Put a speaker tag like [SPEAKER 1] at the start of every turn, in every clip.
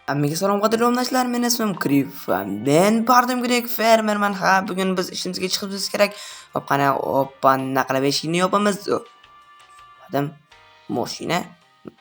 [SPEAKER 1] Hammaga salom, qadrli obunachilar, meni ismim Grif va men bardamgidek fermerman. Ha, bugun biz ishimizga chiqishimiz kerak. Hop, qani, oppa, qilib eshikni yopamiz. Tushunmadim. Mashina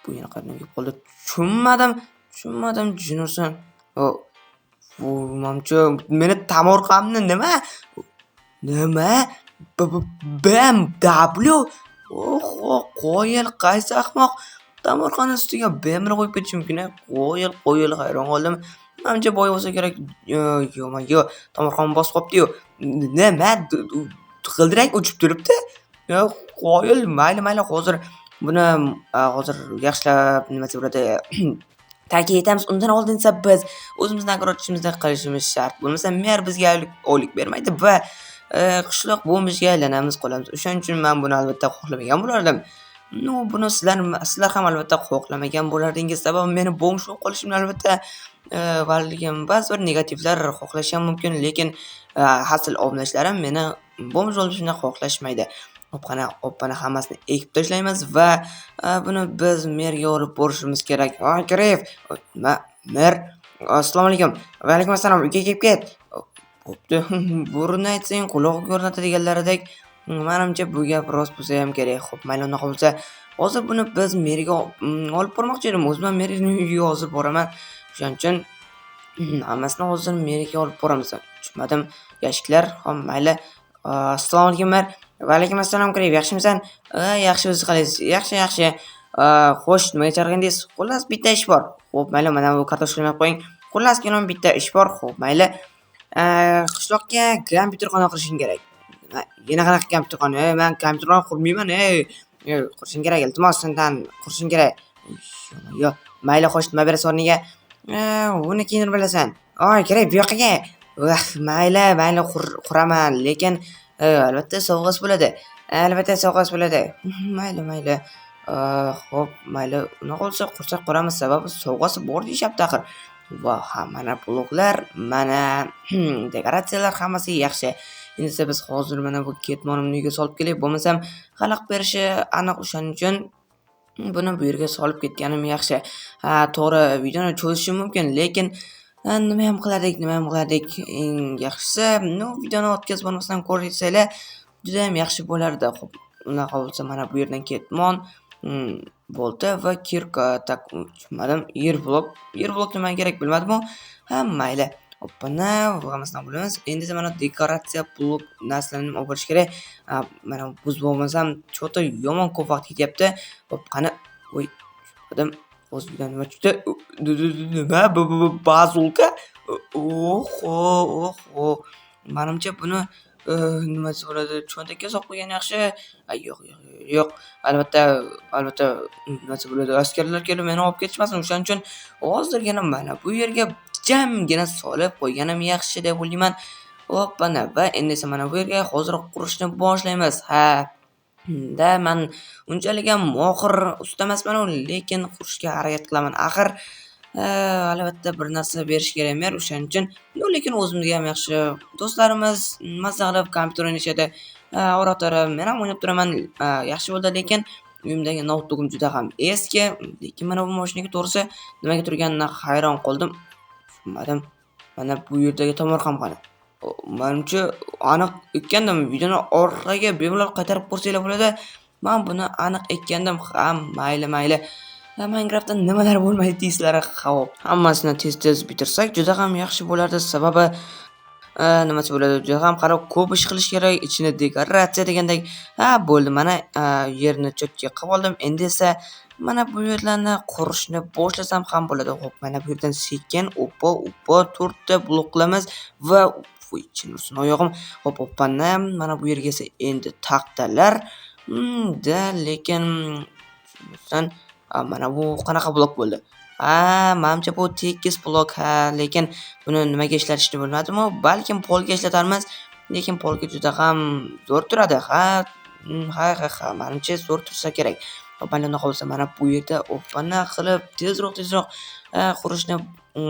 [SPEAKER 1] bu yana qayerdan kelib qoldi? Tushunmadim, tushunmadim, jin ursin. Bu manimcha meni tomorqamni nima? Nima? BMW. Oho, qoyil, qaysi ahmoq tomorqani ustiga BMW qo'yib ketishi mumkin, a? Qoyil, qoyil, hayron qoldim. Manimcha, boy bo'lsa kerak. Yo-moyo, tomorqamni bosib qolibdi-yu. Nima? G'ildirak uchib turibdi. Qoyil, mayli, mayli, hozir buni hozir yaxshilab, nima desa bo'ladi, tagiga yetamiz. Undan oldin esa biz o'zimizni огород ishimizni qilishimiz shart. Bo'lmasa mer bizga oylik bermaydi va qishloq bomjga aylanamiz qolamiz. O'shaning uchun men buni albatta xohlamagan bo'lardim. Ну, buni sizlar ham albatta xohlamagan bo'lardingiz. Sababi meni bomj bo'lib qolishimni albatta balkim ba'zi bir negativlar xohlashi ham mumkin, lekin asl obunachilarim meni bomj bo'lishimni xohlashmaydi. Hop, qani, hoppani hammasini ekib tashlaymiz va buni biz merga olib borishimiz kerak. Voy, Grif, nima, mer? Assalomu alaykum. Va alaykum assalom, uyga kelib ket. Bo'pti. Burni aytsang qulog'i ko'rinadi deganlaridek, manimcha, bu gap rost bo'lsa ham kerak. Xo'p, mayli, unaqa bo'lsa, hozir buni biz merga olib bormoqchi edim. O'zim ham merning uyiga hozir boraman. O'shaning uchun hammasini hozir merga olib boramiz. Tushunmadim. Yashiklar, hop, mayli. Assalomu alaykum, mer. Va alaykum assalom, Grif, yaxshimisan? Yaxshi, o'zingiz qalaysiz? Yaxshi, yaxshi. Xo'sh, nimaga chaqirgandingiz? Xullas, bitta ish bor. Xo'p, mayli, mana bu kartoshkani olib qo'ying. Xullas, kalom, bitta ish bor. Xo'p, mayli. Qishloqqa kompyuterxona qurishing kerak. Yana qanaqa kompyuterxona? Men kompyuterxona qurmayman, ey. Qurishing kerak, iltimos, sendan qurishing kerak. Yo'q, mayli, xo'sh, nima berasan o'rniga? Uni keyin bilasan. Oy, kerak, bu yoqqa kel. Vah, mayli, mayli, quraman, lekin albatta sovg'asi bo'ladi. Albatta sovg'asi bo'ladi. Mayli, mayli. Xo'p, mayli. Unaqa bo'lsa qursak quramiz, sababi sovg'asi bor deyishyapti axir. Va ha, mana bloklar, mana dekoratsiyalar, hammasi yaxshi. Endi esa biz hozir mana bu ketmonimni uyga solib kelay, bo'lmasam xalaqit berishi aniq, o'shaning uchun buni bu yerga solib ketganim yaxshi. Ha, to'g'ri, videoni cho'zishim mumkin, lekin nima ham qilardik, nima ham qilardik? Eng yaxshisi, ну, videoni o'tkazib bormasdan ko'rsanglar juda ham yaxshi bo'lardi. Xo'p, unaqa bo'lsa mana bu yerdan ketmon, bolta va кирка. Так, tushunmadim. Yer blok, yer blok nimaga kerak bilmadim-u. Ha, mayli. Hoppana, hammasini olib. Endi esa mana dekoratsiya blok narsalarni olib borish kerak. Mana buzib olmasam, чё-то yomon ko'p vaqt ketyapti. Hop, qani. Voy, tushunmadim. O'zidan nima tushdi? Nima? Bu bazooka? Oho, oho. Manimcha, buni nima desa bo'ladi, cho'ntakka solib qo'ygan yaxshi. Yo'q, yo'q, yo'q. Albatta, albatta, nima desa bo'ladi, askarlar kelib meni olib ketishmasin. O'shaning uchun hozirgina mana bu yerga jamgina solib qo'yganim yaxshi deb o'ylayman. Hoppana, va endi esa mana bu yerga hozir qurishni boshlaymiz. Ha, da man unchalik ham mohir usta emasman-u, lekin qurishga harakat qilaman. Axir albatta bir narsa berish kerak mer, o'shaning uchun. Ну, lekin o'zimga ham yaxshi. Do'stlarimiz mazza qilib kompyuter o'ynashadi. Ora-tira men ham o'ynab turaman. Yaxshi bo'ldi, lekin uyimdagi noutbukim juda ham eski. Lekin mana bu mashinaga, to'g'risi, nimaga turganini hayron qoldim. Tushunmadim. Mana bu yerdagi tomorqam qani? Manimcha, aniq ekkandim. Videoni orqaga bemalol qaytarib ko'rsanglar bo'ladi. Men buni aniq ekkandim. Ha, mayli, mayli. Minecraftda nimalar bo'lmaydi deysizlar. Xo'p, hammasini tez-tez bitirsak juda ham yaxshi bo'lardi. Sababi nima desa bo'ladi, juda ham qarab ko'p ish qilish kerak, ichini dekoratsiya degandek. Ha, bo'ldi, mana yerni чётко qilib oldim. Endi esa mana bu yerlarni qurishni boshlasam ham bo'ladi. Xo'p, mana bu yerdan sekin, oppa, oppa, to'rtta blok qilamiz va voy, jin ursin oyog'im. Hop, hoppana, mana bu yerga esa endi taxtalar. Da, lekin mana bu qanaqa blok bo'ldi? Ha, manimcha, bu tekis blok, ha, lekin buni nimaga ishlatishni bilmadim-u, balkim polga ishlatarmiz, lekin polga juda ham zo'r turadi. Ha, ha, ha, ha, manimcha, zo'r tursa kerak. Hop, mayli, unaqa bo'lsa mana bu yerda hoppana qilib tezroq, tezroq qurishni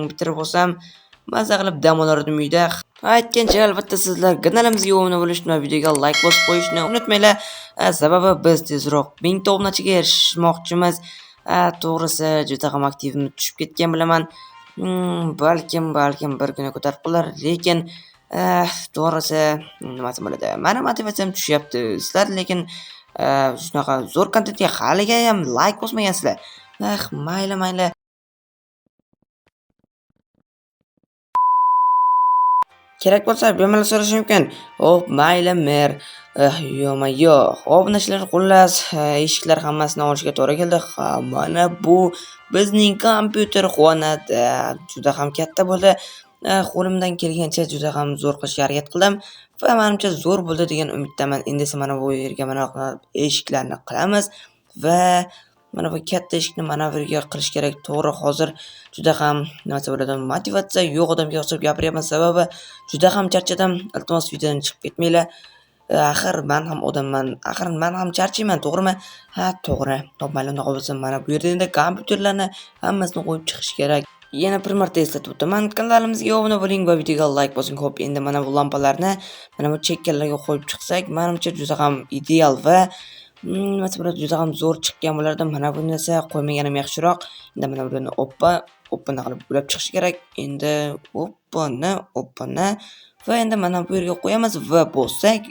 [SPEAKER 1] bitirib olsam, maza qilib dam olardim uyda. Aytgancha, albatta sizlar kanalimizga obuna bo'lishni va videoga like bosib qo'yishni unutmanglar. Sababi biz tezroq 1000 ta obunachiga erishmoqchimiz. To'g'risi, juda ham aktivim tushib ketgan, bilaman. Balkim bir kuni ko'tarib qolar, lekin to'g'risi nimasi bo'ladi? Mani motivatsiyam tushyapti. Sizlar lekin shunaqa zo'r kontentga haliga ham like bosmagansizlar. Mayli, mayli. Kerak bo'lsa bemalol so'rash mumkin. Xo'p, mayli, mer. Yo-mayo. Obunachilar, xullas, eshiklar hammasini olishga to'g'ri keldi. Ha, mana bu bizning kompyuter xonada juda ham katta bo'ldi. Qo'limdan kelgancha juda ham zo'r qilishga harakat qildim va menimcha zo'r bo'ldi degan umiddaman. Endi esa mana bu yerga mana eshiklarni qilamiz va mana bu katta eshikni mana bu yerga qilish kerak. To'g'ri, hozir juda ham nima bo'ladi, motivatsiya yo'q odamga o'xshab gapiryapman, sababi juda ham charchadim. Iltimos, videodan chiqib ketmanglar. Axir men ham odamman, axir men ham charchayman, to'g'rimi? Ha, to'g'ri. Xo'p, mayli, unaqa bo'lsa mana bu yerda endi kompyuterlarni hammasini qo'yib chiqish kerak. Yana bir marta eslatib o'taman, kanalimizga obuna bo'ling va videoga like bosing. Xo'p, endi mana bu lampalarni mana bu chekkalarga qo'yib chiqsak, menimcha juda ham ideal va nima juda ham zo'r chiqqan bo'lardi. Mana buni esa qo'ymaganim yaxshiroq. Endi mana buni oppa, oppani qilib ulab chiqish kerak. Endi oppani, oppani va endi mana bu yerga qo'yamiz va bossak,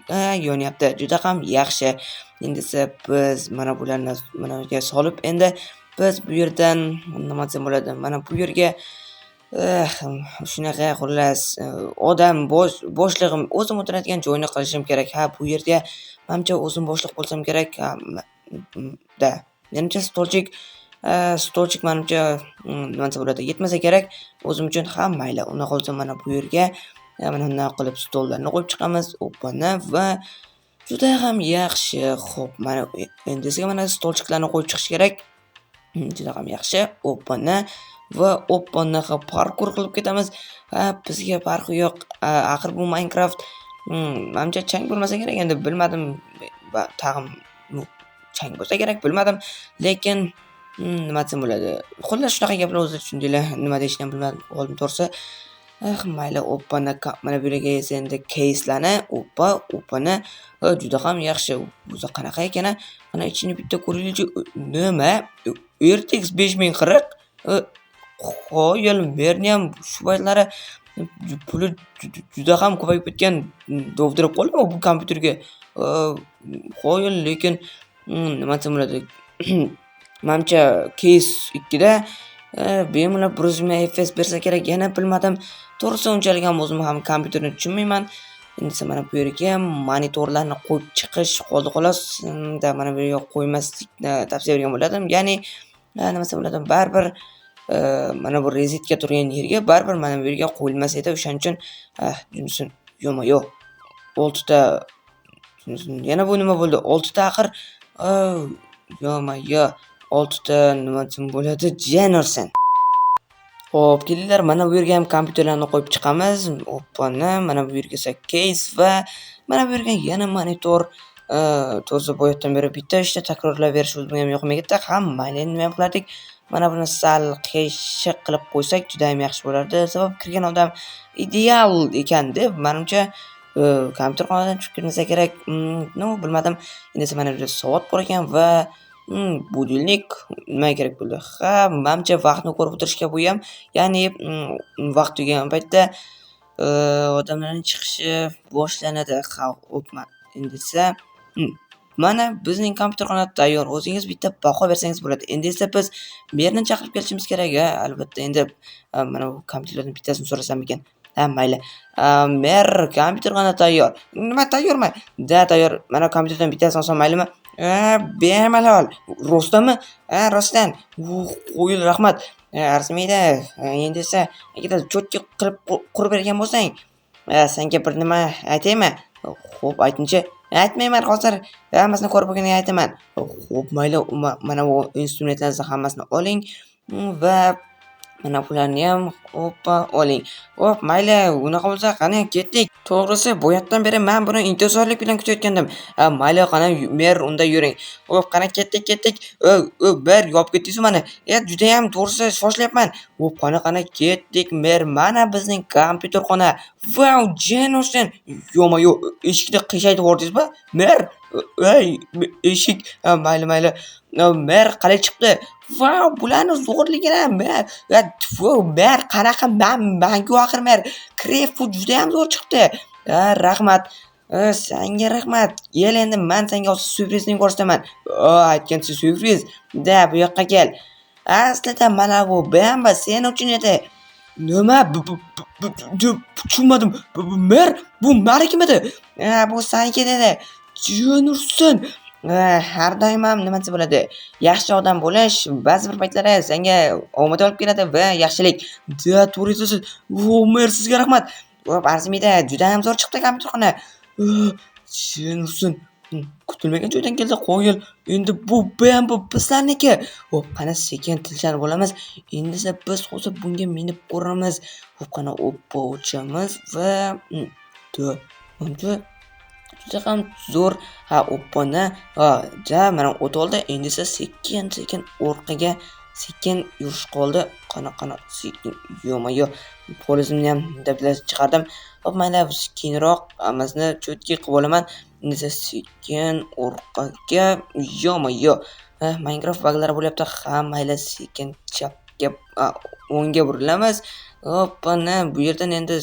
[SPEAKER 1] yonyapti. Juda ham yaxshi. Endi esa biz mana bularni mana bu yerga solib, endi biz bu yerdan nima desam bo'ladi? Mana bu yerga shunaqa xullas odam boshlig'im o'zim o'tiradigan joyni qilishim kerak. Ha, bu yerga menimcha o'zim boshliq bo'lsam kerak. Da. Menimcha stolchik, stolchik menimcha nima desam bo'ladi, yetmasa kerak o'zim uchun. Ha, mayli, unaqa bo'lsa mana bu yerga mana bunday qilib stollarni qo'yib chiqamiz. Opani va juda ham yaxshi. Xo'p, mana endi esa mana stolchiklarni qo'yib chiqish kerak. Juda ham yaxshi. Opani va opani parkur qilib ketamiz. Ha, bizga farqi yo'q. Axir bu Minecraft. Menimcha chang bo'lmasa kerak, endi bilmadim. Tag'in chang bo'lsa kerak, bilmadim. Lekin nima desam bo'ladi? Xullas shunaqa gaplar, o'zi tushundinglar. Nima deyishni ham bilmadim, oldin to'g'risi. Mayli, opani mana bu yerga esa endi keyslarni, oppa, opani juda ham yaxshi. O'zi qanaqa ekan? Mana ichini bitta ko'ringlarchi. Nima? RTX 5040? Qoyil, merni ham shu paytlari puli juda ham ko'payib ketgan, dovdirab qoldimi bu kompyuterga? Qoyil, lekin nima desam bo'ladi? Menimcha case 2da bemalol 120 FPS bersa kerak, yana bilmadim. To'g'risi unchalik ham o'zim ham kompyuterni tushunmayman. Endi esa mana bu yerga monitorlarni qo'yib chiqish qoldi xolos. Da mana bu yerga qo'ymaslikni tavsiya bergan bo'lardim. Ya'ni nima desam bo'ladi, baribir mana bu rozetka turgan yerga baribir mana bu yerga qo'yilmas edi. O'shaning uchun junsin, yo'qmi, yo'q. 6 ta yana bu nima bo'ldi? 6 ta axir yo'qmi, yo'q. 6 ta nima desam bo'ladi? Jenersen. Xo'p, kelinglar, mana bu yerga ham kompyuterlarni qo'yib chiqamiz. Oppani, mana bu yerga esa case va mana bu yerga yana monitor. To'g'risi boyatdan beri bitta ishni takrorlab berish o'zimga ham yoqmay ketdi. Ha, mayli, endi nima ham qilardik? Mana buni sal qiyshiq qilib qo'ysak juda ham yaxshi bo'lardi. Sabab kirgan odam ideal ekan deb menimcha kompyuter xonadan chiqib ketmasa kerak. No, bilmadim. Endi esa mana bu yerda soat bor ekan va budilnik nima kerak bo'ldi? Ha, menimcha vaqtni ko'rib o'tirishga bu ham, ya'ni vaqt tugagan paytda odamlarning chiqishi boshlanadi. Ha, o'pma. Endi esa mana bizning kompyuterxona tayyor. O'zingiz bitta baho bersangiz bo'ladi. Endi esa biz merni chaqirib kelishimiz kerak, ha, albatta. Endi mana bu kompyuterlarning bittasini so'rasam ekan. Ha, mayli. Mer, kompyuterxona tayyor. Nima, tayyormi? Da, tayyor. Mana kompyuterdan bittasini olsam maylimi? Bemalol. Rostdanmi? Ha, rostdan. Qo'yil, rahmat. Arzimaydi. Endi esa agar cho'tki qilib qurib bergan bo'lsang, senga bir nima aytaymi? Xo'p, aytingchi. Aytmayman hozir. Hammasini ko'rib bo'lgandan keyin aytaman. Xo'p, mayli, mana bu instrumentlarni hammasini oling va mana bularni ham oppa oling. Xo'p, mayli, unaqa bo'lsa qani ketdik. To'g'risi, boyatdan beri men buni intizorlik bilan kutayotgandim. Ha, mayli, qani mer, unda yuring. Xo'p, qani ketdik, ketdik. Bir yopib ketdingiz mani. Juda ham to'g'risi shoshilyapman. Xo'p, qani, qani ketdik mer. Mana bizning kompyuterxona. Vau, Jenusen. Yo'ma, yo'q, eshikni qiyshaytib yubordingizmi? Mer, ey, eshik. Ha, mayli, mayli. Mer, qalay chiqdi? Vau, bularni zo'rligini, mer. Tfu, mer, qanaqa mangu axir, mer. Kref bu juda ham zo'r chiqibdi. Rahmat. Senga rahmat. Kel, endi men senga hozir syurprizni ko'rsataman. Aytgancha syurpriz. Da, bu yoqqa kel. Aslida mana bu BMW sen uchun edi. Nima? Tushunmadim. Mer, bu manikimidi? Ha, bu saniki dedi. Jin ursin. Har doim ham nima desa bo'ladi? Yaxshi odam bo'lish ba'zi bir paytlari senga omad olib keladi va yaxshilik. Da, to'g'ri aytasiz. Vo, mer, sizga rahmat. Xo'p, arzimaydi. Juda ham zo'r chiqdi kompyuterxona. Jin ursin. Kutilmagan joydan keldi, qoyil. Endi bu BMW bizlarniki. Xo'p, qani, sekin tinchanib olamiz. Endi esa biz hozir bunga minib ko'ramiz. Xo'p, qani, oppa, ochamiz va manimcha juda ham zo'r. Ha, oppani, ha, ja, mana o't oldi. Endi esa sekin-sekin orqaga sekin yurish qoldi. Qani, qani, sekin, ё-моё, polizimni ham dabdala chiqardim. Xo'p, mayli, keyinroq hammasini чётки qilib olaman. Endi esa sekin orqaga, ё-моё, Minecraft baglari bo'lyapti. Ha, mayli, sekin chapga, o'ngga burilamiz. Hoppana, bu yerdan endi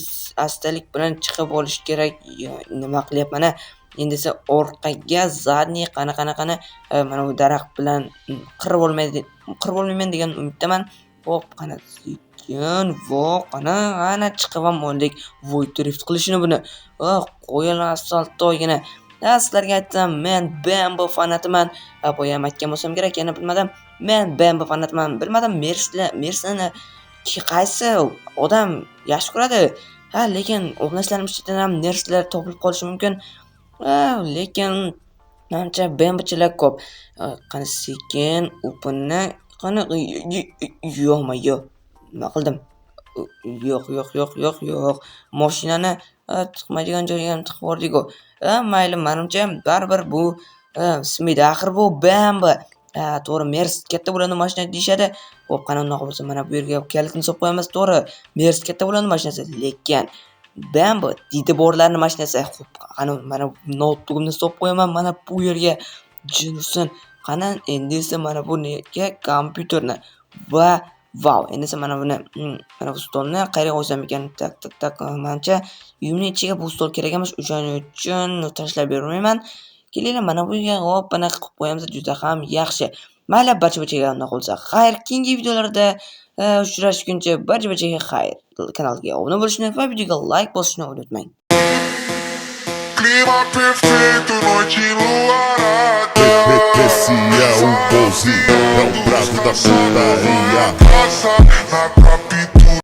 [SPEAKER 1] astalik bilan chiqib olish kerak. Nima qilyapman, a? Endi esa orqaga, задний, qani, qani, qani, mana bu daraxt bilan qirib olmaydi, qirib olmayman degan umiddaman. Xo'p, qani, sekin, vo, qani, ana chiqib ham oldik. Voy, drift qilishini buni. Qo'yil asfaltdagina. Ha, sizlarga aytsam, men BMW fanatiman. Ha, boya ham aytgan bo'lsam kerak, yana bilmadim. Men BMW fanatiman. Bilmadim, Mersini qaysi odam yaxshi ko'radi. Ha, lekin obunachilarimiz ichidan ham Merslar topilib qolishi mumkin. Ha, lekin manimcha BMWchilar ko'p. Qani, sekin o'pini, qani, ё-моё, nima qildim? Yo'q, yo'q, yo'q, yo'q, yo'q. Mashinani tiqmaydigan joyga ham tiqib yubordik-ku. Ha, mayli, manimcha baribir bu sinmaydi. Axir bu BMW. Ha, to'g'ri, Mers katta bo'ladi mashina deyishadi. Xo'p, qani, unaqa bo'lsa mana bu yerga kalitini solib qo'yamiz. To'g'ri, Mers katta bo'ladi mashinasi, lekin BMW didi borlarning mashinasi. Xo'p, qani, mana noutbukimni solib qo'yaman mana bu yerga. Jin ursin. Qani, endi esa mana bu nega kompyuterni va vau, endi esa mana buni, mana bu stolni qayerga qo'ysam ekan? Так, так, так, manimcha uyimning ichiga bu stol kerak emas, o'shaning uchun tashlab bermayman. Kelinglar, mana bu yerga hoppana qilib qo'yamiz, juda ham yaxshi. Mayli, barcha-barchaga unaqa bo'lsa xayr, keyingi videolarda uchrashguncha barcha-barchaga xayr. Kanalga obuna bo'lishni va videoga like bosishni unutmang.
[SPEAKER 2] Clima perfeito, noite enluarada.
[SPEAKER 3] Esse é o bonzinho, é o brabo da putaria.
[SPEAKER 2] Passa na capital.